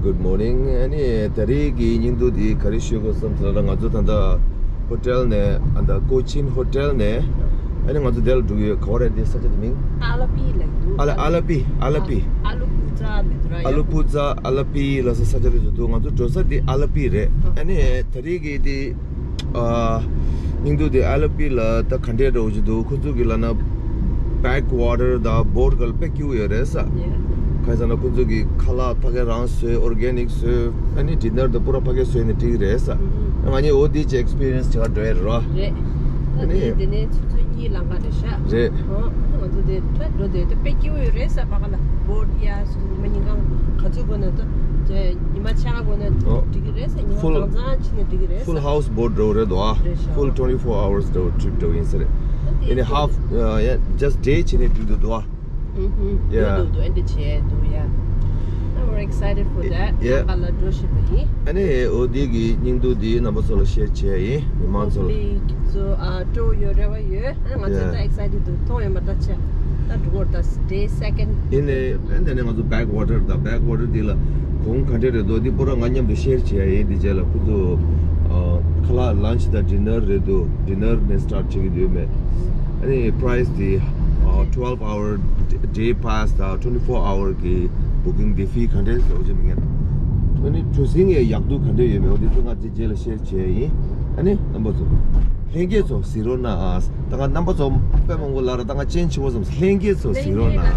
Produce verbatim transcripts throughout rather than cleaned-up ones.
Good morning. ཨ་ནི་ད་རེས་ཀྱི་སྙིང་བསྡུས་འདི་ག་རེ་ཞུ་དགོས་བསམ་ཟེར་ན། ང་ཚོ་ད་ལྟ་ཧོ་ཊེལ་ནས། ཨ་ད་ཀོ་ཆིན་ཧོ་ཊེལ་ནས། ཨ་ནི་ང་ཚོ་འདིར་འགྲོ་གི་ཡོད། ག་བ་རེད་འདི་ས་ཆ་དེ་མིང་། ཨ་ལ་པི་ལབ་འདུག་ཨ་ལ། ཨ་ལ་པི། ཨ་ལ་པི། ཨ་ལུ་པུ་ཛ་མི་འདུག་ར། ཨ་ལུ་པུ་ཛ། ཨ་ལ་པི་ལབ་ས་ས་ཆ་རེད་འདུག་ང་ཚོ་འགྲོ་ས་འདི་ཨ་ལ་པི་རེད། ཨ་ནི་ད་རེས་ཀྱི་འདི། ཨ། སྙིང་བསྡུས་དེ་ཨ་ལ་པི་ལ་ད་ག་འདྲས་འདྲ་བོ་ཅིག་འདུག་ཁོ་ཚོ་གི་ལབ་ན་བེག་ཝ་ཊར་དང་བོཊ་ག་ལ་དཔེ་སྐྱིད་པོ་ཡོད་རེད་ས། ཡ། གང་ཡིན་ཟེར་ན་ཁོ་ཚོ་གི་ཁ་ལག་ཕ་གི་རང་བཟོས། ཨོར་གེ་ནིག་བཟོས། ཨ་ནི་ཌི་ནར་དང་པུ་ར་ཕ་གིར་བཟོས་ནས་འགྲིག་རེད་ས། ཨ་ང་གཉིས་འོ་དེ་ཅིག་ཨེག་སི་པི་རི་ཡན་སི་བྱེད་ག་འགྲོ་ཡ་རེད་རོ། རེད། ད་ཨ་ནི་དེ་དེ་ནས་ཆུ་ཚོད་གཉིས་ལང་ག་རེད་ཤག་རེད། ཨོ། ཨ་ནི་ང་ཚོ་དེ་ད་འགྲོ་དེ་དེ་དཔེ་སྐྱིད་པོ་ཡོད་རེད་ས། ཕ་གི་ལ་བོཊ་ཡ་སུ་ཉི་མ་ཉིན་གང་ག་ཚོད་དགོས་ན་ད་དེ་ཉི་མ་ཕྱེད་ཀ་དགོས་ན་ཨོ། འགྲིག་གི་རེད་ས། ཉི་མ་ཧྥུལ། གང་ཚང་ཕྱིན་ན་འགྲིག་གི་རེད་ས། ཧྥུལ་ཧའུ་སི་བོཊ་འདྲ་བོ་རེད་འདུག་ཨ། རེད་ཤག་ཧྥུལ་ཊུ་ཝེན་ཊི་ཕོར་ཨ་ཝར་སི་འདྲ་བོ་ཊི་རིབ་འདྲ་བོ་ཡིན་ས་རེད། ད་དེ་ཨ་ནི་ཧ་ཧྥ། ཡ་ཇ་སི་ཊི་ཌེ་བྱས་ནས་འགྲིག་འདུག་འདུག་ཨ། ཨུ་ཧུམ། Yeah. འདུག་འདུག་ཨ་འདི་བྱས་འདུག་ཡ། I'm very excited for that. Yeah. ང་ལ་འགྲོ་བཞིན་པ་ཡིན། ཨ་ནི་འོ་དེ་གི་སྙིང་བསྡུས་འདི་རྣམ་པ་ཚོ་ལ་ཤེར་བྱས་ཡིན། མི་མང་ཚོ་ལ། Hopefully ཁྱེད་ཚོ་ཨ་སྤྲོ་ཡོད་རེ་བ་ཡོད། ཨ་ང་ཚོ་Yeah. ད་ཨེག་སའི་ཊེཌ་འདུག་མཐོང་ཡོད་མ་ད་ཆེ། ད་འགྲོ་གོ་ད་ཌེ་སེ་ཀེན་ཌི། ཡིན་ནའི་ཨ་ནི་ང་ཚོ་བེག་ཝ་ཊར་དང་བེག་ཝ་ཊར་འདི་ལ་གོང་ག་འདྲས་རེད་འདུག་འདི་པུ་ར་ང་མཉམ་དུ་ཤེར་བྱས་ཡིན། འདི་རྗེས་ལ་ཁོ་ཚོ་ཨ་ཁ་ལག་ལན་ཆི་དང་ཌི་ནར་རེད་འདུག་ཌི་ནར་ནས་སི་ཊར་ཊི་བྱེད་ཀྱི་འདུག་མེད། ཨ་ནི་པ་རའི་སི་དེ་ཨ་ཊུ་ཝེལ་ཝ་ཨ་ཝར་ཌེ་པ་སི་དང་ཊུ་ཝེན་ཊི་ཕོར་ཨ་ཝར་གི་བུ་ཀིང་དེ་ཕི་ག་འདྲས་ཟེར་བ་ཅིག་མི་ངན། ཨ་ནི་གྲུ་གཟིངས་ཡས་ཡག་སྡུག་ག་འདྲས་ཡོད་མེད་འོ་དེ་ཚོ་ང་ཚོས་རྗེས་ལ་ཤེར་བྱས་ཡིན། ཨ་ནི་རྣམ་པ་ཚོ་ལྷན་རྒྱས་ཚོ་གཟིགས་རོགས་གནང་ཨ། ད་ང་རྣམ་པ་ཚོ་དཔེ་མང་པོ་ལ་ར་ད་ང་ཅན་ཆེ་བོ་བསམ། ལྷན་རྒྱས་ཚོ་གཟིགས་རོགས་གནང་ཨ།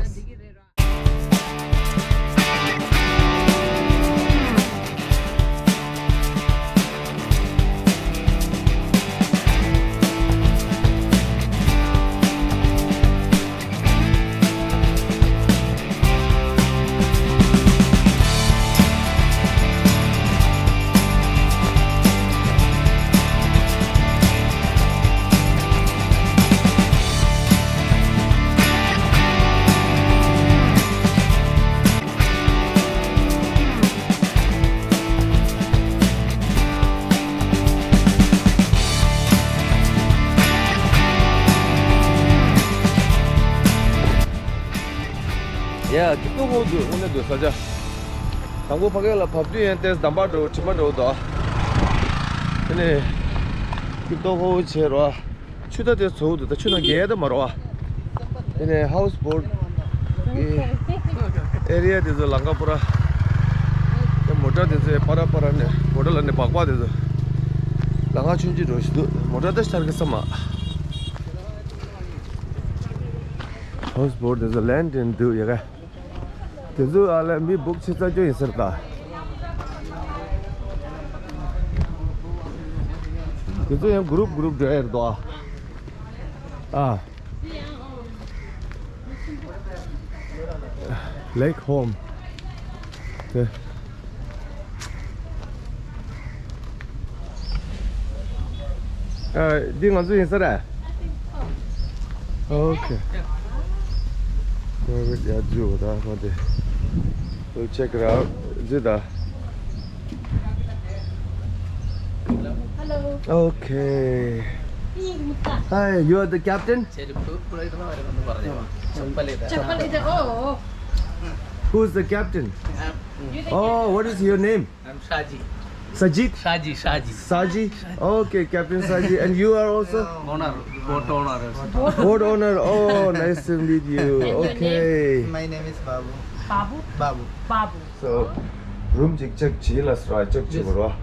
ཡ། ཀིབ་ཏོ་ཧོ་འདུག་དངོས་གནས་འདུག་ས་ཆ། དང་པོ་ཕ་གི་ལ་བབས་དུས་ཡན་ཏེས་འདམ་པ་འགྲོ། དྲི་མ་འགྲོ་འདུག་དེ་ནས་ཀིབ་ཏོ་ཧོ་བྱས་རོ། ཆུ་ད་དེ་ཚོ་འདུག་ད་ཆུ་ནང་རྒྱལ་ད་མ་རོ། དེ་ནས་ཧའུ་སི་བོཊ་གི་ཨེ་རི་ཡ་དེ་ཚོ་ལམ་ཁ་པུ་ར། དེ་མོ་ཊ་དེ་ཚོ་པ་ར་པ་ར་ནས་མོ་ཊ་ལ་ནས་སྦག་སྦག་དེ་ཚོ་ལམ་ཁ་ཆུང་ཆུང་འགྲོ་བཞིན་འདུག་མོ་ཊ་ད་ཤར་གི་ས་མ། ཧའུ་སི་བོཊ་དེ་ཚོ་ལན་དེ་འདུག་ཡ་ག་དེ་ཚོ་ཨ་ལ་མི་སྦུག་བྱེད་ས་ཅོ་ཡིན་ཟེར་ད། དེ་ཚོ་ཡང་གུ་རུབ་གུ་རུབ་འགྲོ་ཡ་རེད་དོ། ཨ། Lake Home. དེ། ཨ། འདི་ང་ཚོ་ཡིན་ས་རེད། Okay. We'll check it out. Hello. Okay. Hi, you are the captain? Who's the captain? Oh, what is your name? I'm Shaji. Sajid? Shaji, Shaji. Saji? Okay, Captain Saji. And you are also? Owner, boat owner. Boat owner. Oh, nice to meet you. And your name? Okay. My name is Babu. Babu? Babu. Babu. So, room check, check, chill as right, check, chill. Yes.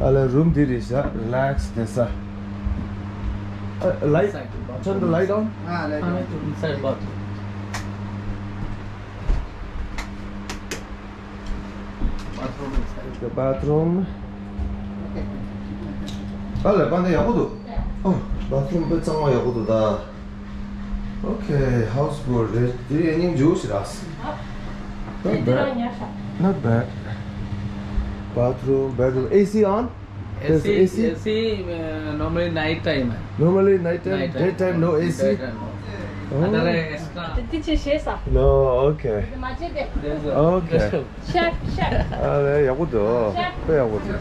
Ala room diri sa, relax desa. Uh, light, turn the light on. Ah, light on. Inside bathroom. Bathroom. ཨ་ལས་པ་འདི་ཡག་པོ་འདུག་ཨོ། bathroom དཔེ་གཙང་མ་ཡག་པོ་འདུག་ད། Okay, house boat རེད། དེ་ཡིན་སྙིང་རྗེ་པོ་ཞིག་རེད། Not bad. Not bad. Bathroom, bedroom. A C on? There's A C? A C, uh, normally night time. Normally night time? Night time. Daytime no A C? Daytime no. Oh. Other extra. No, okay. There's a Okay. Chef, chef. ཨ་ལས་ཡག་པོ་འདུག་དཔེ་ཡག་པོ་འདུག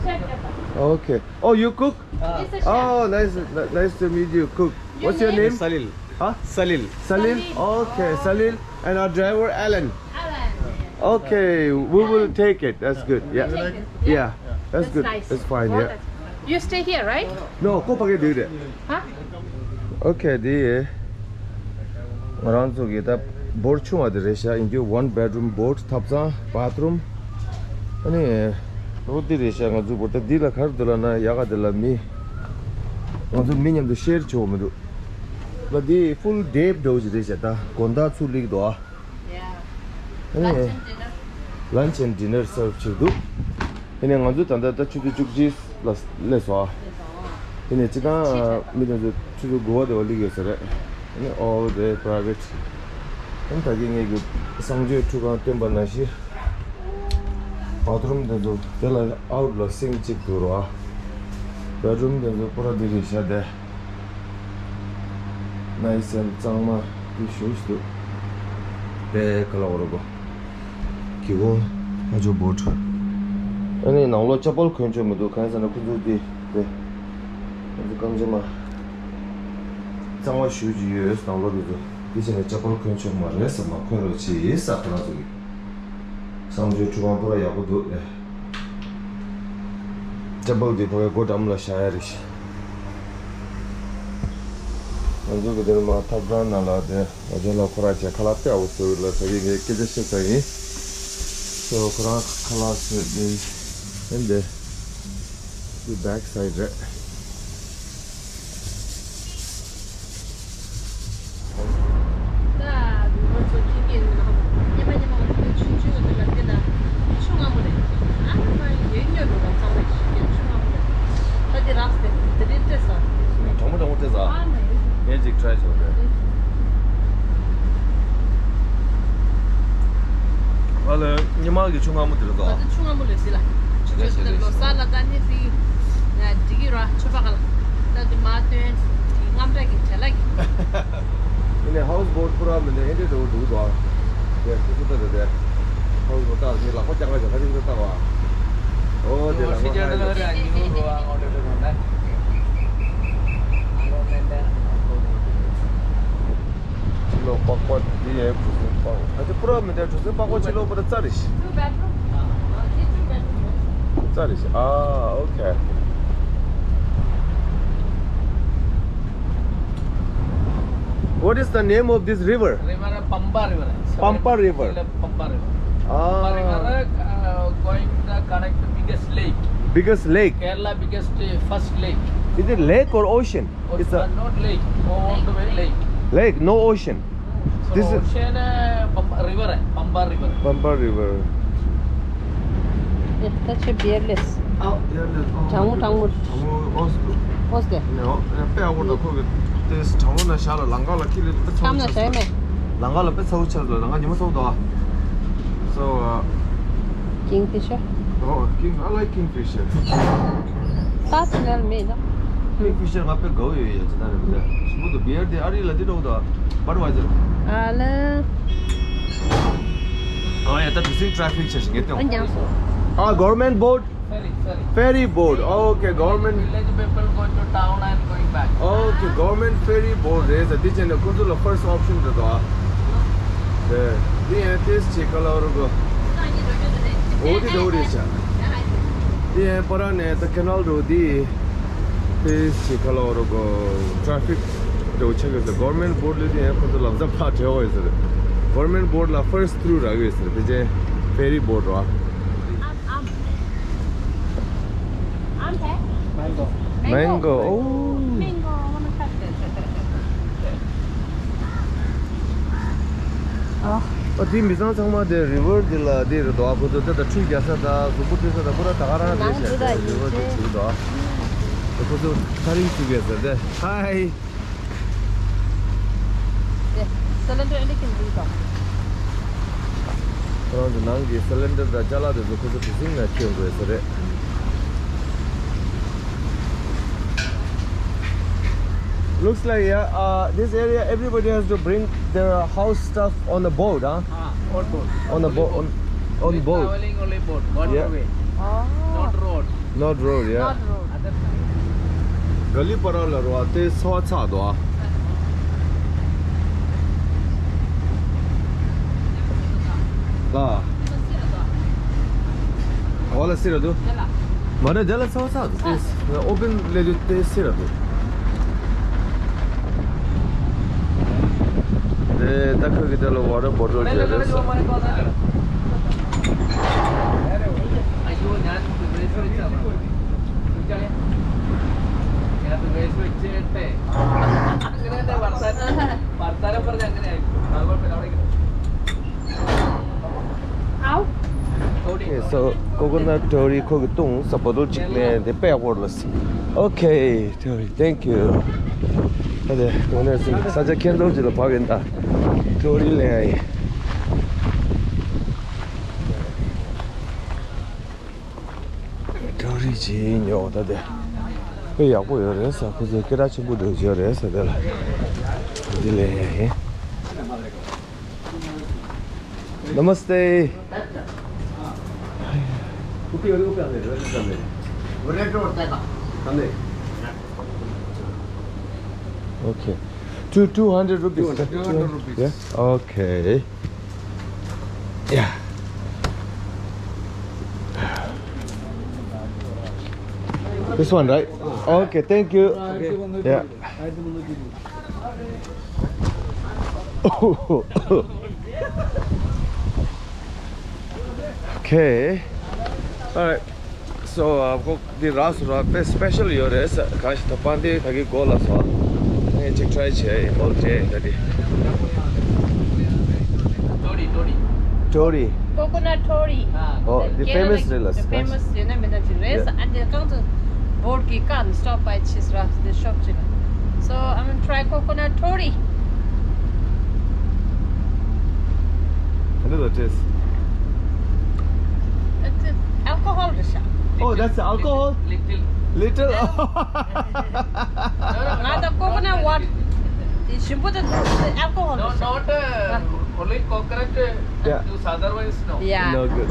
Okay. Oh, you cook? He's a chef. Oh, nice, ni- nice to meet you. Cook. What's your name? Salil. Huh? Salil. Salil? Salil. Okay, Salil. And our driver, Alan. Alan. Okay, we will take it. That's good. Yeah. Yeah. That's good. That's fine. Yeah. You stay here, right? No, go back there. Huh? Okay, དེ། ང་རང་ཚོ་གི་ད་བོར་ཆུང་བ་དེ་རེད་ཤག་ཡིན་རྒྱུ་one bedroom boat ཐབ་ཚང་bathroom། ཨ་ནི་འོ་དེ་རེད་ཤག་ང་ཚོ་བོར་ད་འདི་ལ་ག་རེ་འདུག་ལབ་ན་ཡག་ག་དེ་ལ་མི། ང་ཚོ་མི་མཉམ་དུ་share བྱེད་དགོས་མི་འདུག་ལ་འདི་full day འགྲོ་གི་རེད་ཤག་ད་དགོང་དག་ཚུར་སླེབས་འདུག་ཨ། ཨ་ནི། Lunch and dinner serve བྱེད་འདུག་དེ་ནས་ང་ཚོ་ད་ལྟ་ད་ཆུ་ཚོད་བཅུ་གཅིག་ལ་སླེབས་སོང་ཨ། དེ་ནས་སྤྱིར་བཏང་མི་དེ་ཚོ་ཆུ་ཚོད་དགུ་པ་དེ་བ་སླེབས་ཡོད་ས་རེད། ཨ་ནི་all the private། ཨ་ནི་ད་གིན་ངས་གི་གསང་སྤྱོད་ཁྲུས་ཁང་སྟོན་པ་ནང་བཞིན་bathroom དེ་ཚོ་དེ་ལ་out ལ་sink གཅིག་འདུག་རོ་ཨ། bedroom དེ་ཚོ་པུ་ར་དེ་རེད་ཤག་དེ། Nice and གཙང་མ་དེ་ཞུ་ཞུ་དེ་ག་ལ་འོ་རོ་གོ། གི་གོ་ཨ་ཇོ་བོ་ཊ། ཨ་ནི་ནང་ལོགས་ཅ་པལ་གོན་ཆོག་མི་འདུག་གང་ཟེར་ན་ཁོ་ཚོ་དེ་དེ་ཁོ་ཚོ་རྐང་རྗེས་མ་གཙང་མ་ཞུ་གི་ཡོད་ནང་ལོགས་དེ་ཚོ། དེ་བྱས་ནས་ཅ་པལ་གོན་ཆོག་མ་རེད་ཟེར་མ་གོན་རོགས་བྱེད་ཡིན་ས་ཁོ་རང་ཚོ་གི། གསང་སྤྱོད་ཁྲུས་ཁང་པུ་ར་ཡག་པོ་འདུག་ཨེ། ཊེ་བལ་འདི་ཕ་གི་སྒོ་འགྲམ་ལ་བཞག་ཡ་རེད་ཤག་ང་ཚོ་གི་འདིར་མ་ཐབ་ཚང་ནང་ལ་དེ་ང་ཚོ་ལ་ཁོ་ར་བྱས་ཁ་ལག་དཔེ་ཡག་པོ་བཟོས་ཡོད་ལ་ད་གིན་ངས་སྐད་ཆ་བཤད་ཚར་ཡིན། སོ་ཁོ་རང་ཁ་ལག་བཟོས་དེ་ཡིན་དེ། འདི་back side རེད། ད་ང་ཚོ་ཁྱི་སྐད་ནང་ཉི་མ་ཉི་མ་ང་ཚོ་ཆུང་ཆུང་འདི་ལ་འདི་ལ་ཆུ་སྔ་མོ་རེད། ཨ་མ་ཡོད་ཉོ་འགྲོ་བ་ཚང་མས་ཤི་ཀྱི་ཆུ་སྔ་མོ་རེད། ད་འདི་རགས་ཏེ་འདི་རིགས་སྤྲད་ས། གྲང་མོ་གྲང་མོ་སྤྲད་ས། ཨ་མ་ཡོད། ངས་ཅིག་try བྱས་པ་རེད། ཨ་ལ་ཉི་མ་གི་ཆུ་སྔ་མོ་འདི་རེད་དོ། ང་ཚོ་ཆུ་སྔ་མོ་ལ་འདི་ལ། ཆུ་ཚོད་ལོ་གསར་ལ་ད་ནི་སི་འགྲིག་གི་ར་ཆོས་པ་ག་ལ་ད་འདི་མ་སྟོན་དངངས་སྐྲག་གི་བྲེལ་ལ་གི། ཨ་ནི་house boat པུ་ར་མི་འདི་ཨེ་འདྲས་འགྲོ་འདུག་དོ། དེ་ཁུ་ཚུར་ལྟ་དེ་དེ་house boat ལྟ་ནི་ལག་པ་བརྐྱང་ག་ཅིག་ཧ་ཅིག་ཏུ་ལྟ་བ། ཨོ་དེ་ལག་པ་ཧ་ཅིག་ཏུ། ཕྱི་ལོགས་པགས་པ་འདི་ཡང་གྲུ་གཟིངས་པགས་པ། ཨ་ཅེ་པུ་ར་མི་འདྲ་གྲུ་གཟིངས་པགས་པ་ཕྱི་ལོགས་པོ་ད་རྩ་རེད་ཤི། Two bedroom. Uh, it's two bedroom. རྩ་རེད་ཤི། ཨ་ཨོ་ཁེ། What is the name of this river? River Pamba River. Pamba River. Pamba River. Ah. Pamba River, uh, going to connect the biggest lake. Biggest lake. Kerala biggest, uh, first lake. Is it lake or ocean? It's a, uh, not lake. Oh, on the way lake. Lake, no ocean. So this is ocean, uh, Pamba, river, eh, Pamba River. Pamba River. ད་ཆེ་བེར་ལེས། ཨ་བེར་ལེས། གྲང་མོ་གྲང་མོ། གྲང་མོ་ཨོས་དུ། ཨོས་དེ། ནེ་ཨོ་དཔེ་ཨ་བོ་ད་ཁོ་གི་དེ་གྲང་མོ་ན་ཤ་ལ་ལང་ཀ་ལ་ཁི་ལེ་དཔེ་ཚ་བོ་ཆགས་སོང་། ལང་ཀ་ལ་དཔེ་ཚ་བོ་ཆགས་སོང་། ལང་ཀ་ཉི་མ་ཚ་བོ་དོ། So, uh, Kingfisher. Oh, king, I like kingfisher. ད་སི་མེལ་མེད་ན། Kingfisher ང་དཔེ་དགའ་བོ་ཡོད་ཡ་ཅི་ད་རེད་མི་ད། ཞི་མོ་དུ་བེར་དེ་ཨ་རི་ལ་དེ་འགྲོ་དོ། Budweiser. ཨ་ལ། ཨོ་ཡ་ད་གྲུ་གཟིངས་traffic ཆེ་ཞིག་ངེས་ཏེ། ཨ་རྒྱང་སོ། Ah, government boat? Ferry, ferry. Ferry boat. Oh, okay, government. Village people go to town and going back. Oh, okay, government ferry boat རེད་ཟེར། དེ་བྱས་ནས་ཁོ་ཚོ་ལ་first option རེད་དོ། དེ་དེ་ཡང་test བྱེད་ག་ལ་རུ་གོ། འོ་དེ་འདྲ་བོ་རེད་ཤག་དེ་ཡང་པ་ར་ནས་ད་canal road དེ་test བྱེད་ག་ལ་རུ་གོ། traffic འདྲ་བོ་ཆགས་ཡོད་ཟེར། government boat ལ་དེ་ཡང་ཁོ་ཚོ་ལམ་སང་ཕར་བྲལ་བ་ཡོད་ཟེར། government boat ལ་first through རག་ཡོད་ཟེར། དེ་བྱས་ferry boat རོ། Aam, aam. Aam hai? Mango. Mango. Oh. Mango, I wanna cut it. ཨ་དེ་མི་ཚང་ཚང་མ་དེ་river དེ་ལ་དེ་རེད་དོ། ཨ་ཁོ་ཚོ་དེ་ད་ཁྲུས་རྒྱག་ས་དང་གཟུགས་པོ་བཀྲུ་ས་དང་པུ་ར་ད་ག་རང་རེད་ཤག་དེ་river དེ་བྱེད་དོ། ཨ་ཁོ་ཚོ་ཚ་རིང་བཅུག་གས་ཟེར་དེ། Hi. དེ་cylinder ཨེ་འདྲ་ཁྱེར་འདུག་དང་། ཁོ་རང་ཚོ་ནང་གི་cylinder དང་ཅ་ལག་དེ་ཚོ་ཁོ་ཚོ་གྲུ་གཟིངས་ནང་ཁྱེར་དགོས་ས་རེད། Looks like, yeah, uh, this area everybody has to bring their house stuff on the boat, huh? Ah, on boat. On the boat, on, on boat. Traveling only boat, water way. Oh. Not road. Not road, yeah. Not road. ག་ལི་པ་ར་ལ་རོ་ཨ་དེ་སོ་ཚ་དོ་ཨ། ལ། སེ་ར་དུ། མ་རེད། དེ་ལ་ཚ་བ་ཚ་དུ་ཏེ་ཨོ་པན་ལས་དུ་ཏེ་སེ་ར་དུ། དེ་ད་ཁ་གི་དེ་ལ་ཝ་ཊར་བོ་ཊལ་བྱས་རེད་ས། ཨའོ། Okay, so coconut ཐོ་རི་ཁོ་གི་བཏུང་ས་བོ་ཊལ་གཅིག་ལེན་དེ་པད་སྐོར་ལ་སི། Okay, ཐོ་རི། Thank you. ཨ་དེ་ངོ་ནས་སི་ས་ཆ་ཁྱེད་ཚོ་ཅིག་ལ་བབས་ཡིན་ད། ཐོ་རི་ལེན་ཡིན། ཐོ་རི་ཅིག་ཉོ་ད་དེ། དཔེ་ཡག་པོ་ཡོད་རེད་ས། ཁོ་ཚོས་སྐད་གྲགས་ཆེན་པོ་འདུག་བརྗོད་རེད་ས་དེ་ལ། འདི་ལེན་ཡིན། Namaste. Okay. Two, two hundred rupees. Two hundred rupees. Yeah? Okay. Yeah. This one, right? Okay, thank you. Yeah. Okay. All right. So, uh, ཁོ་འདི་རག་སོང་ར། དཔེ་སི་པེ་ཤལ་ཡོད་རེད་ས། གང་ཞིག་ད་པང་འདི་ད་གི་གོ་ལ་སོང་། ངས་ཅིག་ཊི་རའི་བྱས་ཡིན། ཨོལ་ཇེ་ད་འདི། ཐོ་རི། ཐོ་རི། ཐོ་རི། Coconut ཐོ་རི། Oh, the famous རེད་ལ་ས། Famous ཡོད་ན་མེད་ན་ཅིག་རེད་ས། Yeah. ཨ་འདི་རྐང་ཚོ་བོ་ཊལ་གི་ཀ་ནས་སི་ཊོབ་བྱས་ར། འདི་ཤོབ་ཅིག་ལ། So, I'm gonna try coconut ཐོ་རི། Another taste. It's alcohol རེད་ཤག Oh, that's alcohol? Little. Little? ང་ད་coconut water དེ་ཞིམ་པོ་དེ་alcohol རེད་ཤག No, not, uh, only coconut, uh, Yeah. Juice, otherwise no. Yeah. No good.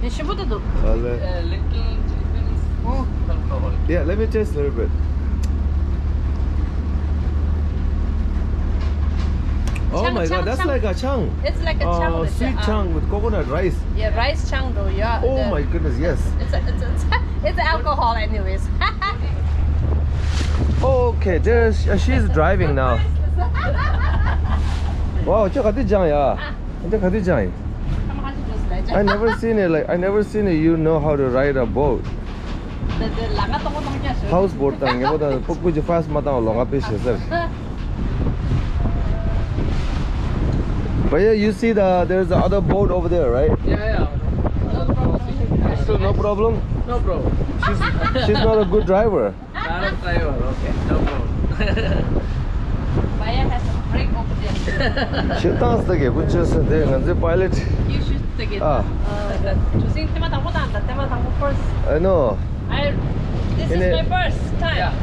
དེ་ཞིམ་པོ་དེ་འདུག Well, uh, Uh, little, little Oh. Alcohol. Yeah, let me taste a little bit. Oh my God, that's like a chang. It's like a chang, uh, sweet chang with coconut rice. Yeah, rice chang though, yeah. Oh my goodness, yes. It's a, it's a, it's alcohol anyways. Okay, there's, uh, she's driving now. Wow, check out this chang, yeah. འདི་ག་དུས་ཅང་ཡིན། I never seen it, like, I never seen it, you know how to ride a boat. House boat དང་ངེས་པོ་དང་པོ་ཀུ་ཅི་ཕ་སི་མ་བཏང་བ་ལོ་ང་དཔེ་ཞེ་སར། But yeah, you see the, there's the other boat over there, right? Yeah, yeah. Still no problem? No problem. She's, she's not a good driver. Not a driver, okay, no problem. Bhaiya has a break over there. ཞེ་སྟངས་ད་གེ་བུ་ཆེ་ས་དེ་ང་ཚོའི་པའི་ལེཊ། You should take it. Ah. གྲུ་གཟིངས་ཐེངས་མ་དང་པོ་དང་ད་ཐེངས་མ་དང་པོ་first. I know. I, this is my first time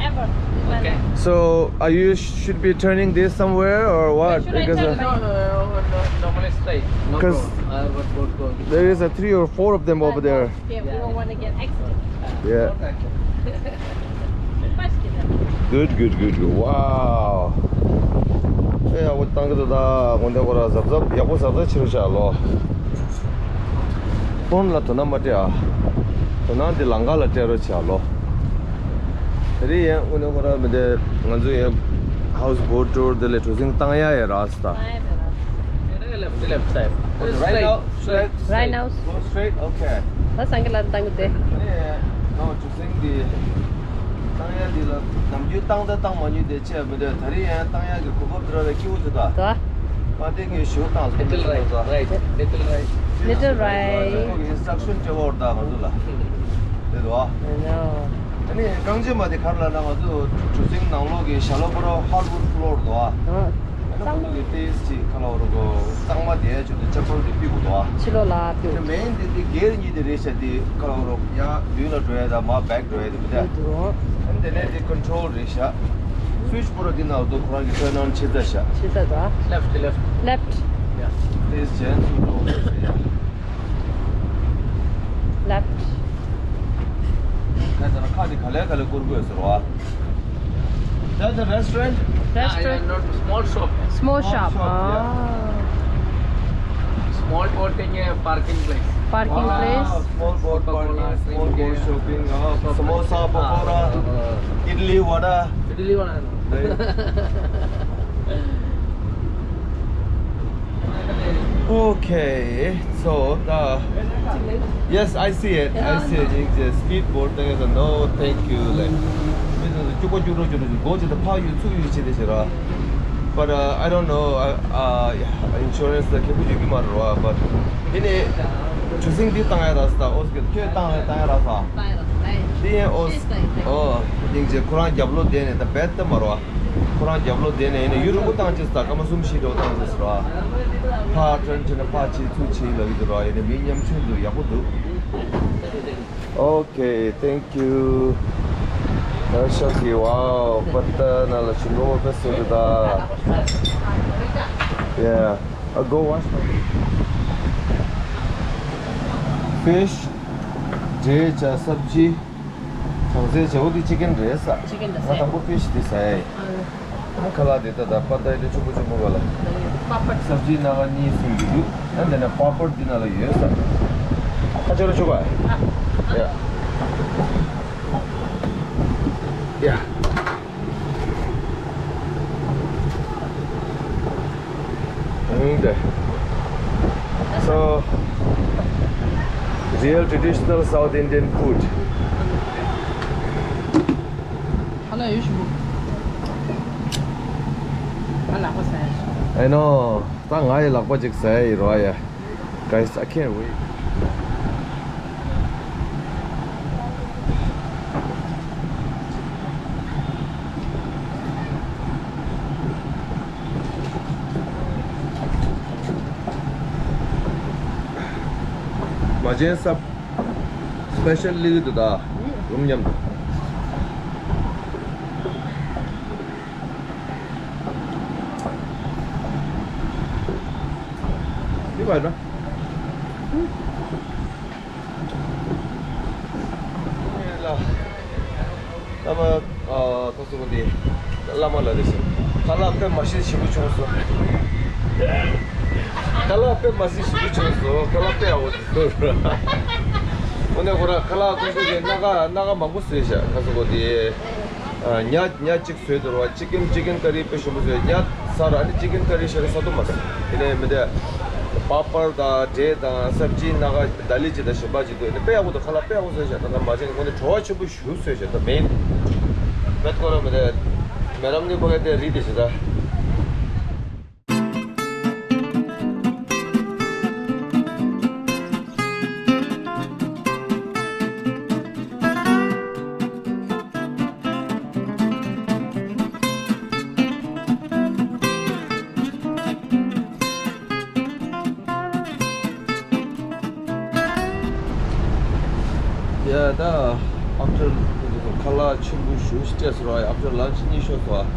ever in my life. So, are you should be turning this somewhere or what? Because, uh, no, no, no, normally straight. No problem. There is a three or four of them over there. Yeah, we don't want to get accident. Yeah. Good, good, good, good. Wow. ཨེ་ཡག་པོ་བཏང་གི་འདུག་ད་དགོང་དག་ཁོ་ར་གཟབ་གཟབ་ཡག་པོ་གཟབ་གཟབ་བྱེད་རོགས་བྱ་ལོ། ཕོན་ལ་དོ་སྣང་མ་སྤྲད་ཨ། དོ་སྣང་འདི་ལམ་ཁ་ལ་སྤྲད་རོགས་བྱ་ལོ། དེ་རིང་ཡང་དངོས་གནས་ཁོ་ར་མི་འདི་ང་ཚོ་ཡང་ཧའུ་སི་བོ་ཊི་ཊུར་འདི་ལས་གྲུ་གཟིངས་བཏང་ཡ་ཡ་རག་སི་ད། Left, left side. Right now, straight. Right now. Go straight, okay. ད་སང་གི་ལ་བཏང་གི་དེ། ཨ་ནི་ནོ་གྲུ་གཟིངས་འདི་བཏང་ཡ་འདི་ལ་ནམ་རྒྱུན་བཏང་ད་བཏང་མ་མྱོང་དེ་ཆེ་མི་འདོད། ད་རིང་ཡང་བཏང་ཡ་གི་གོ་སྐབས་འདི་ར་བའི་སྐྱིད་པོ་ཐུབ་ད། ད། པ་དེ་གི་ཞོ་བཏང་སོང་། Little right, right, little right. Little right. ཁོ་གི་ཨིན་སི་ཊྲག་ཤན་སྤྲད་འོར་ད་ང་ཚོ་ལ། དེ་དོ། I know. ཨ་ནི་རྐང་རྗེས་མ་དེ་གར་ལ་ན་ང་ཚོ་གྲུ་གཟིངས་ནང་ལོགས་ཀྱི་ཞྭ་ལོ་པོ་ར་ཧར་ཌ་ཝུཌ་ཕི་ལོར་དོ། ཨ་ནི་ཁོ་ཚོ་གི་ཏེས་ཅིག་ཁ་ལ་བོར་གོ་གཙང་མ་དེ་ཆུ་དེ་ཅ་པལ་དེ་ཕུད་དགོས་དོ། ཕྱི་ལོགས་ལ་ཕུད། ཨ་ནི་མེན་དེ་དེ་སྒེར་གཉིས་དེ་རེད་ཤག་དེ་ཁ་ལ་བོར་ཡ་མདུན་ལ་འགྲོ་ཡ་དང་མ་བེག་འགྲོ་ཡ་དེ་མི་འདྲ། ཨ་ནི་དེ་ནས་དེ་ཀོན་ཊོལ་རེད་ཤག་སུའིཆ་པོ་ར་དེ་ནང་དུ་ཁོ་རང་གི་ཊརན་ཨོན་བྱེད་ཚར་ཤག་བྱེད་ཚར་དོ། Left, left. Left. Yeah. Please change to road. Yeah. Left. ཁ་ཚ་ཁ་དེ་ག་ལེ་ག་ལེ་བསྐོར་དགོས་ཟེར་བ། That's a restaurant? Restaurant? Ah, yeah, not small shop. Small shop. Small shop, yeah. Ah. Small Parking place. Parking place. Small boat parking, small boat shopping, uh, samosa, pakora, idli, vada. Idli vada. Okay, so the, yes, I see it. I see it. It's a speed boat. There is a no, thank you. Like, go to the park, you too, you see this, right? But uh, I don't know. Uh, uh, yeah, insurance the kepu yuki marwa, but ini choosing di tang ya rasta, os ke ke tang ya tang ya rasta. Di os, oh, ding je kurang jablo dene the bet marwa. Kurang jablo dene ini yuru ko tang jis ta kama sum shi do tang jis ra. Pa tran chen pa chi tu chi la wi ra ini mi nyam chun du ya ko du. Okay, thank you. Wow, pata na la chulo ka sudda. Yeah. Uh, go wash my fish. Jay cha sabji. Chang se cha odi chicken re sa. Chicken re sa. Nga tang ko fish di sa. ཁ་ལག་དེ་ད་ད་པ་ད་དེ་ཆུ་བོ་ཆུ་བོ་ག་ལ། པ་པར། སབ་ཇི་སྣ་ཁ་གཉིས་གསུམ་གྱི་འདུག་ཨ་འདི་ན་པ་པར་འདི་ན་ལ་ཡོད་ས། ཁ་ཆུ་ལ་ཆུ་ག་ཡ། ཡ། ཨང་དེ། So, real traditional South Indian food. ཧ་ལ་ཡོད་ཞུ། ང་ལག་པ་ཟ་ཡ་ཞུ། I know. ད་ང་ཡི་ལག་པ་ཅིག་ཟ་ཡ་ཡི་རོ་ཡ། Guys, I can't wait. མ་ཅན་སབ་སི་པེ་ཤལ་ལི་གི་འདུག་ད། རུམ་མཉམ་དུ། འདི་བ་ན། ལ། ཨ་མ། ཨ། ཁོ་ཚོ་འདི་བླ་མ་ལ་རེ་ཞིག་ཁ་ལག་དཔེ་མ་ཞིག་ཞིབ་པོ་བྱུང་སོང་། ཁ་ལག་དཔེ་མ་ཞིག་ཞིབ་པོ་བྱུང་སོང་། ཁ་ལག་དཔེ་ཡག་པོ་འདུག་འོ་ནས་ཁོ་ར་ཁ་ལག་ཁོ་ཚོ་གི་སྣ་ཁ་སྣ་ཁ་མང་པོ་བཟོས་ཤག་ཁ་ཚོ་གོ་དེ་ཉ་ཉ་གཅིག་བཟོས་འདུག་ར། ཅི་ཀན་ཅི་ཀན་ཀ་རི་དཔེ་ཞིམ་པོ་བཟོས། ཉ་ཟ་ར་ཨ་ནི་ཅི་ཀན་ཀ་རི་ཤ་རི་ཟ་དུ་མ་ཟ། དེ་ནས་མི་དེ་པ་པར་དང་འབྲས་དང་སབ་ཇི་སྣ་ཁ་དཱ་ལི་ཅི་དང་ཞིམ་པ་ཅི་འདུག་དཔེ་ཡག་པོ་འདུག་ཁ་ལག་དཔེ་ཡག་པོ་བཟོས་ཤག་ད་ལྟ་མ་བྱས་ནས་ཁོ་ནི་བྲོ་བ་ཆེན་པོ་ཞུ་བཟོས་ཤག་ད་མེད་མེད་ཁོ་ར་མི་དེ་མེ་རམ་ནི་པ་ག་དེ་རི་དེ་ཞིག་ད། ཡ་ད། After ཁ་ལག་ཆེན་པོ་ཞེ་པོ་ཞིག་སྤྲད་སོང་ར། After lunch གཉིད་ཤོར་སོང་།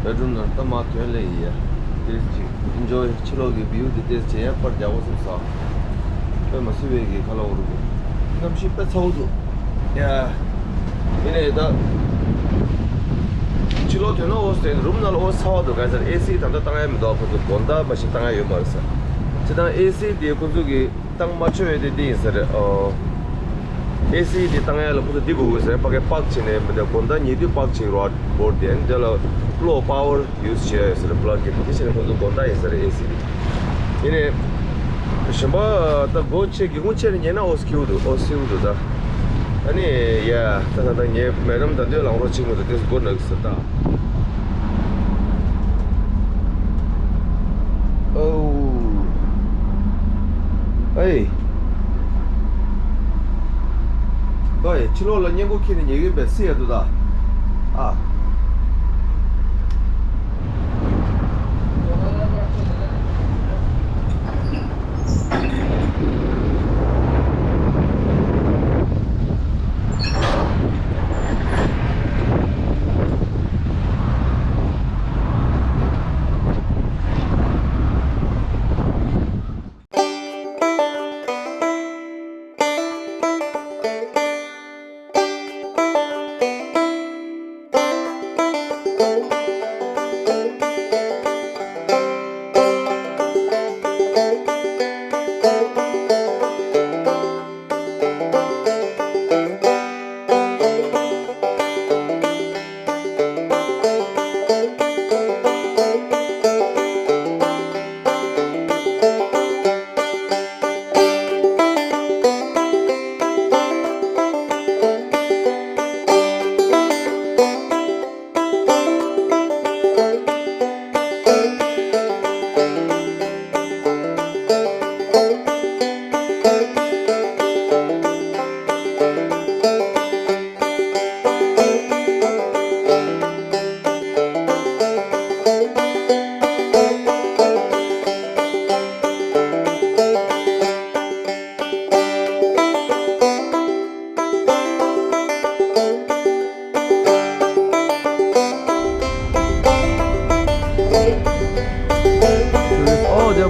Bedroom ནང་ལྟ་མ་ཐོན་ལེ་ཡིན་ཡ། ཏོག་ཙམ་ཅིག་enjoy ཕྱི་ལོགས་ཀྱི་view དེ་ཏོག་ཙམ་ཅིག་ཡ་པར་རྒྱག་དགོས་བསམ་སོང་། དཔེ་མ་སྲིད་པའི་གི་ཁ་ལག་འོ་རུ་གི་གནམ་གཤིས་དཔེ་ཚ་བོ་འདུག་ཡ། ཡིན་ནའི་ད་ཕྱི་ལོགས་ཐོན་ན་འོ་ཟེར་རུམ་ནང་ལ་འོ་ཚ་བ་འདུག་ག་ཟེར། ཨེ་སི་ད་ལྟ་བཏང་ཡ་མི་འདུག་ཁོ་ཚོ་དགོང་དག་མ་ཞིག་བཏང་ཡ་ཡོད་མ་རེད་ཟེར། སྤྱིར་བཏང་ཨེ་སི་དེ་ཁོ་ཚོ་གི་བཏང་མ་ཆོག་ཡ་དེ་འདི་ཡིན་ས་རེད། ཨོ། ཨེ་སི་དེ་བཏང་ཡ་ལ་ཁོ་ཚོ་འདི་དགོས་དགོས་ཟེར། ཕ་གི་པག་བྱས་ནས་མི་འདུག་དགོང་དག་ཉལ་དུས་པག་བྱེད་རོགས་བོར་དེ་འདི་ལ་གློག་པ་ཝར་ཡུ་སི་བྱས་ཡོད་ཟེར། པ་ལག་གི་དེ་བྱས་ནས་ཁོ་ཚོ་དགོང་དག་ཡིན་ས་རེད་ཨེ་སི་དེ། ཡིན་ནའི། གཞན་པ་ད་སྒོ་ཕྱེ་སྒེའུ་ཁུང་ཕྱེ་ནས་ཉལ་ན་འོ་སྐྱིད་པོ་འདུག་འོ་སྐྱིད་པོ་འདུག་ད། ཨ་ནི་ཡ་ད་ད་ད་ངའི་མེ་རམ་ད་འདོད་ལང་རོགས་གཅིག་མོ་ད་དེ་སྒོ་ནག་ཟེར་ད། ཨོ། ཨེ། ཨོ་ཡ་ཕྱི་ལོགས་ལ་སྔས་མགོ་ཁྱེར་ནས་ཉལ་གི་ཡིན་པས་སྲིད་ཡ་འདུག་ད། ཨ།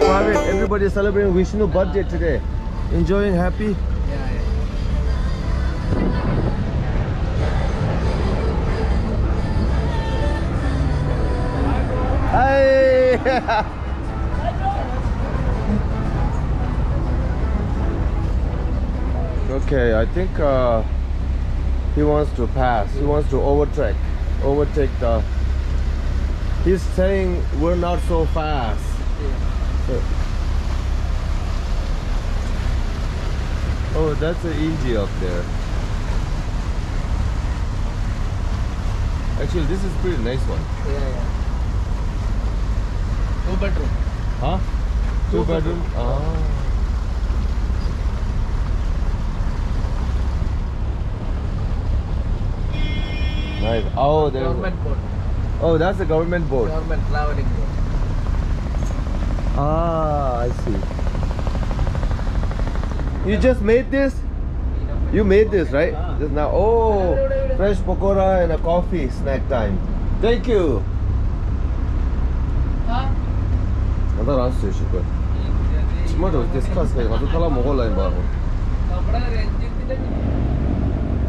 Private, everybody celebrating Vishnu birthday today. Enjoying, happy. Hi. Okay, I think uh, he wants to pass. He wants to overtake, overtake the. He's saying we're not so fast. Oh, that's an E G up there. Actually, this is pretty nice one. Yeah, yeah. Two bedroom. Huh? Two bedroom? Ah. Nice. Oh, there. Government board. Oh, that's the government board. Government traveling board. Ah, I see. You just made this? You made this, right? Just now. Oh, fresh pakora and a coffee snack time. Thank you. ང་ད་རང་བཟོས་ཤིག་དགོས། ཕྱི་མ་འགྲོ་དེ་ཁ་ཟས་ང་ཚོ་ཁ་ལག་མོག་གོ་ལ་ཡིན་པ།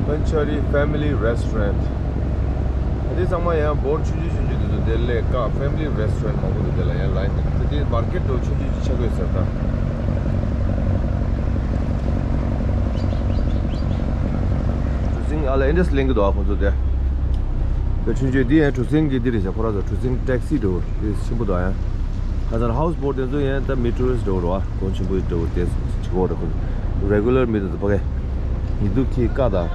Panchari Family Restaurant. དེ་ཚང་མ་ཡང་བོར་ཆུང་ཆུང་ཆུང་ཆུང་དེ་ཚོ་དེ་ལས་ཀ་family restaurant མང་པོ་འདུག་དེ་ལ་ཡང་line དེ་དེ་market འགྲོ་ཆུང་ཆུང་ཆུང་ཆགས་ཀྱི་ཡོད་ཟེར་ད། གྲུ་གཟིངས་ཨ་ལ་ཨེ་འདྲས་ལེན་གྱི་འདུག་ཨ་ཁོ་ཚོ་དེ། དེ་ཆུང་ཆུང་དེ་ཡང་གྲུ་གཟིངས་ཀྱི་འདི་རེད་ཤག་ཁོ་རང་ཚོ་གྲུ་གཟིངས་taxi འགྲོ་དེ་ཆེན་པོ་འདུག་ཨ་ཡང་། ཁ་སང་house boat དེ་ཚོ་ཡང་ད་མི་tourist འགྲོ་རོགས་ཨ་གོང་ཆེན་པོ་འགྲོ་དེ་ཆེ་གོ་རེད་ཁོ་regular མི་དེ་ཚོ་ཕ་གི་ཉི་གདུགས་ཁྱི་ཀ་དང་།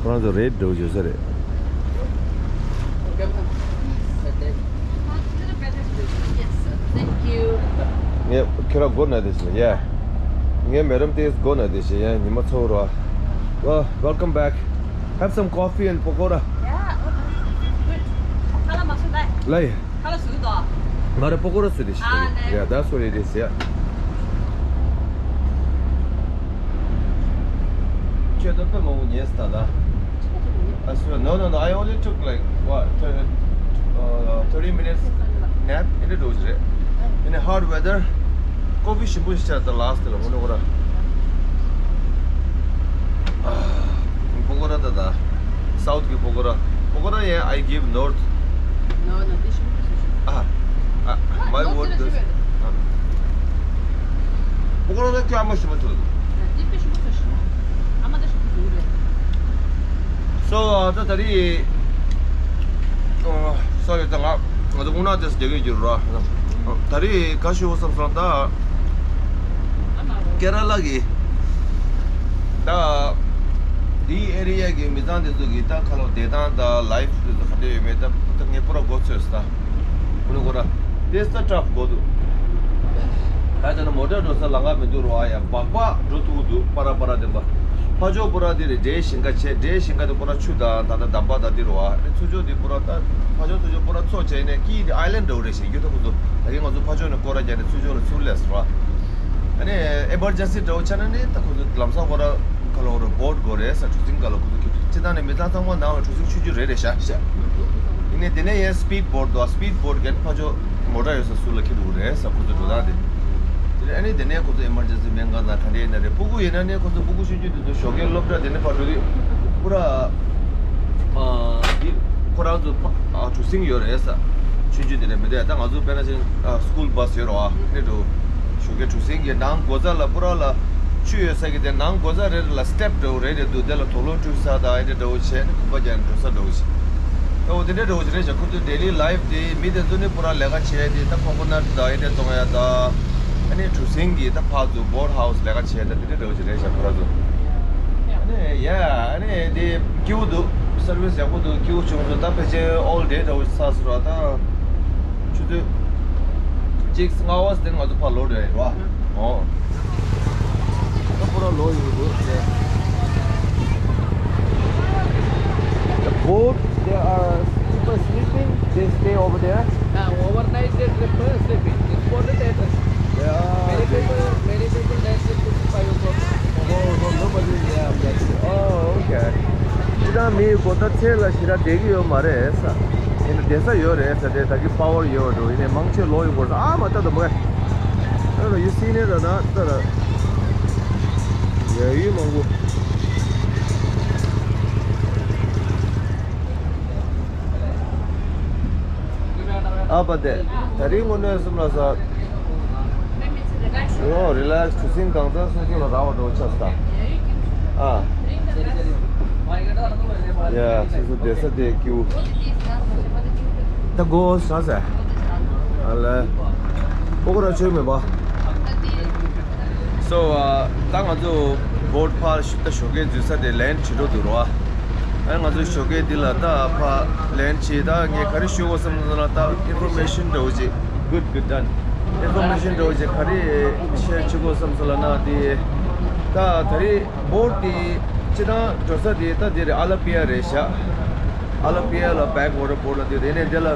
ཁོ་རང་ཚོ་rate འགྲོ་བརྗོད་ས་རེད། Yes, sir. Thank you. ངས་ཁྱེད་རང་སྒོ་ན་དེ་བཞིན་ཡ། ངས་མེ་རམ་ཏེས་སྒོ་ན་དེ་བཞིན་ཡ་ཉི་མ་ཚོ་རོ། Well, welcome back. Have some coffee and pakora. Yeah, okay. Good. Hello, Maksudai. ལའི། Hello, Sudo. ང་རེ་པོ་ཀོ་ར་སུ་རེ་ཞིག་ཨ་ནེ། Yeah, that's what it is, yeah. ཁྱོད་ད་དཔེ་མང་པོ་ཉལ་སྟ་ད། I swear, no, no, no, I only took like, what, thirty, uh, thirty minutes nap in the doze རེད། In a hot weather, coffee ཞིམ་པོ་ཞིག་ཆགས་ད་last ལ་ཧོ་ནོ་ཀོ་ར། པོ་ཀོ་ར་ད་ད། South གི་པོ་ཀོ་ར། པོ་ཀོ་ར་ཡང་I give North. No, no, this should be position. Ah, ah, my word is. པོ་ཀོ་ར་ད་ཁྱོད་ཨ་མ་ཞིམ་པོ་ཐུག This should be position. ཨ་མ་ད་ཞིམ་པོ་ཐུག་རེད། So, ད་ད་རེས། Sorry, ད་ང་ང་ཚོ་དགུང་ན་དེ་སུ་བསྡད་ཀྱི་ཡོད་ར། ད་རེས་ག་ཞུ་བསམ་སོང་ད། ཀེ་ར་ལ་གི། ད། འདིའི་area གི་མི་ཚང་དེ་ཚོ་གི་ད་ཁ་ལོ་བསྡད་སྟངས་ད་life དེ་ཚོ་ག་འདྲ་ཡོད་མེད་ད་ད་ངས་པུ་ར་མགོ་ཚོས་ད། ཀུ་ནུ་ཀུ་ར། དེ་ས་tough དགོས་འདུག་ད་ད་ནི་མོ་ཊ་འགྲོ་ས་ལམ་ཁ་མི་འདུག་རོ་ཨ་ཡ་སྦག་སྦག་འགྲོ་ཐུབ་འདུག་པ་ར་པ་ར་དེ་འབའ། ཕ་ཇོ་པུ་ར་དེ་རེད་འདྲེ་ཞིང་ཁ་ཆེ་འདྲེ་ཞིང་ཁ་དེ་པུ་ར་ཆུ་དང་ད་ད་འདམ་པ་ད་དེ་རོ་ཨ་རེ་ཚུ་ཇོ་དེ་པུ་ར་ད་ཕ་ཇོ་ཚུ་ཇོ་པུ་ར་ཚོ་ཆེ་ནས་ཀི་དེ་island འགྲོ་རེད་ཞེས་རྒྱུ་ད་ཁོ་ཚོ་ད་གིན་ང་ཚོ་ཕ་ཇོ་ནས་སྐོར་ར་རྒྱག་ནས་ཚུ་ཇོ་ལ་ཚུར་སླེབས་སོ་ཨ་ནི་emergency འགྲོ་ཆ་ན་ནི་ད་ཁོ་ཚོ་ལམ་སང་ཁོ་ར་ཁ་ལོ་རོ་boat དགོས་རེད་ས་གྲུ་གཟིངས་ཁ་ལོ་ཁོ་ཚོ་ཁྱེར་ཅི་ད་ནས་མི་ཚང་ཚང་མ་ནང་ལ་གྲུ་གཟིངས་ཆུང་ཆུང་རེད་རེད་ཤག་ཤག་ཡིན་ནའི་དེ་ནས་ཡང་speed boat འདུག speed boat གན་ཕ་ཇོ་མོ་ཊ་ཡོད་ས་སུ་ལ་ཁྱེར་འགྲོ་གི་རེད་ས་ཁོ་ཚོ་འགྲོ་སྟངས་དེ། དེ་ནས་ཨ་ནི་དེ་ནས་ཁོ་ཚོ་emergency སྨན་ཁང་དང་ག་འདྲ་ཡིན་ན་རེད་སྤུ་གུ་ཡིན་ན་ནི་ཁོ་ཚོ་སྤུ་གུ་ཆུང་ཆུང་དེ་ཚོ་ཞོགས་ཀའི་སློབ་གྲྭ་དེ་ནས་ཕར་འགྲོ་དུས་པུ་ར་འདི་ཁོ་རང་ཚོ་གྲུ་གཟིངས་ཡོད་རེད་ས་ཆུང་ཆུང་དེ་འདྲ་མི་འདུག་ད་ང་ཚོ་དཔེར་ན་ཅིག་school bus ཡོད་རེད་བ་ཨ་ནི་འགྲོ། ཞོགས་ཀའི་གྲུ་གཟིངས་ཀྱི་ནང་སྒོ་རྩ་ལ་པུ་ར་ལ་ཆུ་ཡོད་ས་གི་དེ་ནང་སྒོ་རྩ་རེ་རེ་ལ་step འདྲ་བོ་རེ་རེ་འདུག་དེ་ལ་དོག་ལོ་བཀྲུ་ས་དང་ཨེ་འདྲ་འདྲ་བོ་བྱས་ནས་གོམ་པ་རྒྱག་ནས་འགྲོ་ས་འདྲ་བོ་ཞིག་ད་འོ་དེ་འདྲ་འདྲ་བོ་ཞིག་རེད་ཤག་ཁོ་ཚོའི་daily life དེ་མི་དེ་ཚོ་ནི་པུ་ར་ལས་ཀ་བྱས་ཏེ་ད་coconut དང་ཨེ་འདྲ་བཙོང་ཡ་དང་ཨ་ནི་གྲུ་གཟིངས་ཀྱི་ད་ཕར་ཚུར་boat house ལས་ཀ་བྱས་ད་དེ་འདྲ་འདྲ་བོ་ཞིག་རེད་ཤག་ཁོ་ར་ཚོ་ཨ་ནི་ཡ་ཨ་ནི་དེ་སྐྱིད་པོ་འདུག service ཡག་པོ་འདུག་སྐྱིད་པོ་བྱུང་སོང་ད་ཕལ་ཆེར་all day འདྲ་བོ་ཞིག་ཚར་སོང་ར་ད། ཆུ་ཚོད་གཅིག་ལྔ་པ་དེ་ང་ཚོ་ཕར་ལོག་རེད་བ། ཨོ། ད་ཁོ་རང་ལོག་ཡོད་འདུག་ཟེར། The boat, they are people sleeping, they stay over there. Uh, overnight they prefer sleeping. It's important that Yeah, many they people, many people night sleep to five o'clock. Oh, so nobody, yeah, that's it. Oh, okay. ཁྱེད་རང་མི་གོ་ད་ཚེ་ལ་ཞེ་དྲག་བསྡད་ཀྱི་ཡོད་མ་རེད་ས། ཡིན་ན་བསྡད་ས་ཡོད་རེད་ཟེར་ཏེ། ད་གི་པ་ཝར་ཡོད་འགྲོ། ཡིན་ནའི་མང་ཆེ་ལོག་ཡོང་གི་རེད། ཨ་མ་ལྟ་དང་མ་ག་ཨ་ལ་ཡུ་སི་ནས་ད་ད་ད་ད་ཡ་ཡུལ་མང་པོ། ཨ་པ་དེ་ད་རིང་དངོས་གནས་སེམས་ལ་ས། ཨོ་རི་ལེགས། གྲུ་གཟིངས་གང་ཚང་སོ་སོ་ལ་རག་པ་འགྲོ་ཆགས་ས། ཨ། ཡ་སོ་སོ་བསྡད་ས་དེ་སྐྱིད་པོ། ད་གོ་ས་ས། ཨ་ལེ། ཨོ་ཁོ་ར་ཆོས་མེད་པ། སོ་ཨ་ད་ང་ཚོ་བོཊ་ཕར་ད་ཞོགས་ཀས་འཛུལ་ས་དེ་ལེན་བྱེད་འགྲོ་འདུག་རོ། ཨ་ང་ཚོ་ཞོགས་ཀས་འདི་ལ་ད་ཕར་ལེན་བྱེད། ད་ངས་ག་རེ་ཞུ་དགོས་བསམ་སོང་ན། ད་ཨིན་ཕོར་མེ་ཤན་འདྲ་བོ་ཅིག Good, good, done. ཨིན་ཕོར་མེ་ཤན་འདྲ་བོ་ཅིག་ག་རེ་ཤེར་བྱེད་དགོས་བསམ་སོང་ལབ་ན། དེ་ད་ད་རེས་བོཊ་དེ་སྤྱིར་བཏང་འགྲོ་ས་དེ་ད་དེ་རེད། ཨ་ལ་པི་ཡ་རེད་ཤག་ཨ་ལ་པི་ཡ་ལ་བེག་ཝ་ཊར་བོཊ་ལ་དེ་རེད། ནས་དེ་ལ་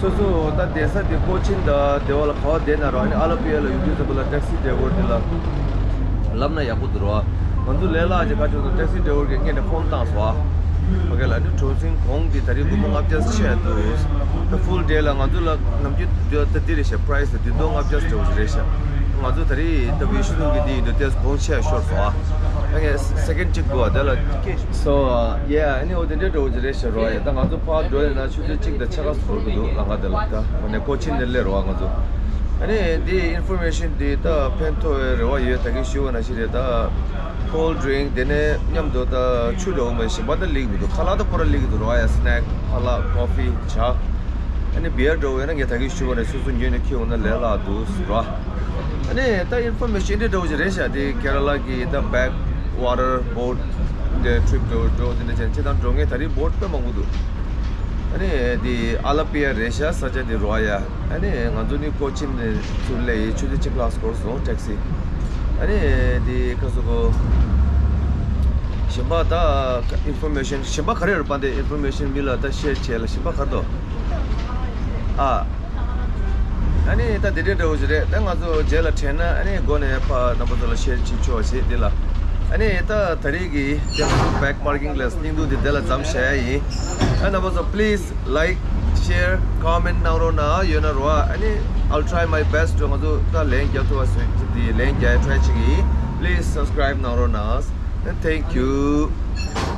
སོ་སོ་ད་བསྡད་ས་དེ་ཀོ་ཆིན་ད་དེ་བ་ལ་ག་བ་བསྡད་ན་རོགས། ཨ་ནི་ཨ་ལ་པི་ཡ་ལ་ཡོང་དུས་ཙམ་པ་ལ་ཊེག་སི་ཌ་རའི་ཝར་དེ་ལ་ལབ་ན་ཡག་པོ་འདུག་རོགས། ང་ཚོ་ལས་སླ་ཅིག་ག་ཅིག་འདུག་ཊེག་སི་ཌ་རའི་ཝར་གྱིས་ངེད་ནས་ཕོན་བཏང་སོང་ཨ། ཕ་གི་ལ་ནི་གྲོ་སིང་གོང་གི་ད་རེས་དགུ་པོ་ལྔ་བརྒྱ་ཆད་འདུག་ད་ཕུལ་ཌེ་ལ་ང་ཚོ་ལ་ནམ་རྒྱུན་ད་འདི་རེད་ཤག་པ་རའི་སི་ད་བདུན་སྟོང་ལྔ་བརྒྱ་འདྲ་བོ་ཞིག་རེད་ཤག་ང་ཚོ་ད་རེས་ད་བི་ཤུ་ནུ་གི་འདི་ཡིན་དུས་ཏེས་གོང་ཆད་ཤོར་སོང་ཨ། ཕ་གི་སེ་ཀེན་ཌ་གཅིག་དགོས་ཨ། དེ་ལ་སོ་ཡ་ཨ་ནི་འོ་དེ་འདྲ་འདྲ་བོ་ཞིག་རེད་ཤག་རོགས། ཡ་ད་ང་ཚོ་ཕར་འགྲོ་ཡིན་ན་ཆུ་ཚོད་གཅིག་དང་ཕྱེད་ཀ་ཚོར་གི་འདུག་ལམ་ཁ་དེ་ལ། ད་ཨ་ནི་ཀོ་ཆིན་ནས་སླེབས་རོགས་ང་ཚོ། ཨ་ནི་འདི་ཨིན་ཕོར་མེ་ཤན་འདི་ད་ཕན་ཐོགས་ཡོད་རེ་བ་ཡོད། ད་གིན་ཞུས་པ་ནང་བཞིན་རེད། ད་ཀོལ་ཌི་རིང་དེ་ནས་མཉམ་དུ་ད་ཆུ་འདྲ་བོ་མ་གཞན་པ་ད་སླེབས་ཀྱི་མི་འདུག་ཁ་ལག་ད་ཁོ་རང་སླེབས་ཀྱི་འདུག་རོགས། ཡ་སི་ནེག་ཁ་ལག་ཀོ་ཕི་ཇ། ཨ་ནི་བི་ཡར་འདྲ་བོ་ཡོད་ན་ངས་ད་གིན་ཞུས་པ་ནས་སོ་སོ་ཉོས་ནས་འཁྱེར་འོང་ན་ལས་སླ་འདུག་ཟེར་རོ། ཨ་ནི་ད་ཨིན་ཕོར་མེ་ཤན་འདི་འདྲ་བོ་ཞིག་རེད་ཤག་དེ་ཀེ་ར་ལ་གི་ད་བེག་ཝ་ཊར་བོཊ་དེ་ཊི་རིབ་འདྲ་བོ་འདྲ་བོ་དེ་འདྲ་བྱས་ནས་ཁྱེད་དང་འགྲོ་མཁན་ད་རེས་བོཊ་དཔེ་མང་པོ་འདུག་ཨ་ནི་དེ་ཨ་ལ་པི་ཡ་རེད་ཤག་ས་ཆ་དེ་རོ་ཡ། ཨ་ནི་ང་ཚོ་ནི་ཀོ་ཆིན་ནས་ཚུར་སླེབས་ཡིན། ཆུ་ཚོད་གཅིག་ལྷག་འགོར་སོང་ཊེག་སི། ཨ་ནི་དེ་ཁ་སོ་ཁོ་གཞན་པ་ད་ཨིན་ཕོར་མེ་ཤན་གཞན་པ་ག་རེ་རེད་པ། འདི་ཨིན་ཕོར་མེ་ཤན་མི་ལ་ད་ཤེར་བྱས་ལ་གཞན་པ་ག་རེ་འདུག་ཨ། ཨ་ནི་ད་དེ་འདྲའི་འདྲ་བོ་ཞིག་རེད། ད་ང་ཚོ་རྗེས་ལ་དྲན་ན་ཨ་ནི་སྒོ་ནས་ཕ་རྣམ་པ་ཚོ་ལ་ཤེར་བྱེད་ཆོག་བྱེད་འདི་ལ། ཨ་ནི་ད་ད་རེས་ཀྱི་དེ་བེག་པར་ཀིང་ལ་སྙིང་སྡུག་འདི་དེ་ལ་མཚམས་བཞག་ཡ་ཡིན། ཨ་རྣམ་པ་ཚོ་please like, share, comment གནང་རོགས་གནང་། ཡོད་ན་རོ། ཨ་ནི་I'll try my best to ང་ཚོ་ད་ལན་རྒྱག་ཐུབ་པ་བཟོས་ཀྱི་དེ་ལན་རྒྱག་ཡ་ཊ་རའི་བྱེད་ཀྱི་ཡིན། Please subscribe གནང་རོགས་གནང་། Thank you.